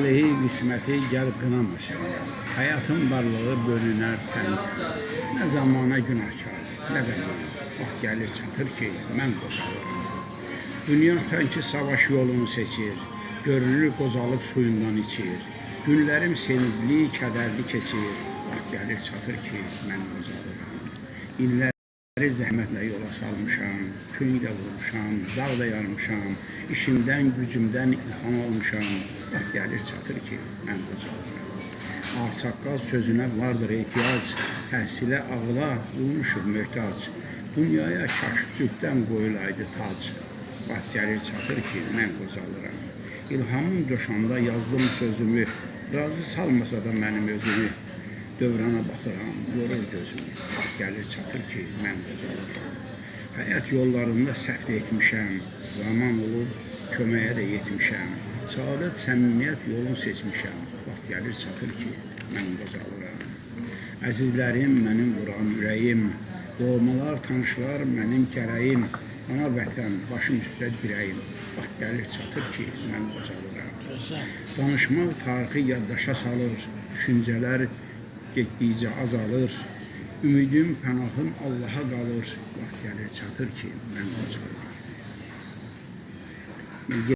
Talehi, qisməti gəl qınama sən. Həyatın varlığı bölünər tən. Nə zamana günahkar, nə də mən. Vaxt gəlir çatır ki, mən qocalıram. Dünya tənki savaş yolunu seçir. Görünür qocalıb suyundan içir. Günlərim sevincli, kədərli keçir. Vaxt gəlir çatır ki, mən qocalıram. İlləri zəhmətlə yola salmışam, külük də vurmuşam, dağ da yarmışam, işimdən, gücümdən ilham almışam. Vaxt gəlir çatır ki, mən qocalıram. Ağsaqqal sözünə vardır ehtiyac, təhsilə, ağla olmuşuq möhtac. Dünyaya kaş süddən qoyulaydı tac. Vaxt gəlir çatır ki, mən qocalıram. İlhamım coşanda yazdım sözümü, razı salmasa da mənim özümü. Dövrana baxıram, yorur gözümü. Vaxt gəlir çatır ki, mən qocalıram. Həyat yollarında səhv də etmişəm, zaman olub köməyə də yetmişəm. Səadət, səmimiyyət yolunu seçmişəm. Vaxt gəlir çatır ki, mən qocalıram. Əzizlərim mənim vuran ürəyim, doğmalar, tanışlar mənim gərəyim. Ana vətən, başım üstə dirəyim. Vaxt gəlir çatır ki, mən qocalıram. Danışmaq tarixi yaddaşa salır, düşüncələr getdikcə azalır. Ümidim, pənahım Allaha qalır. Vaxt gəlir çatır ki, mən qocalıram. Mən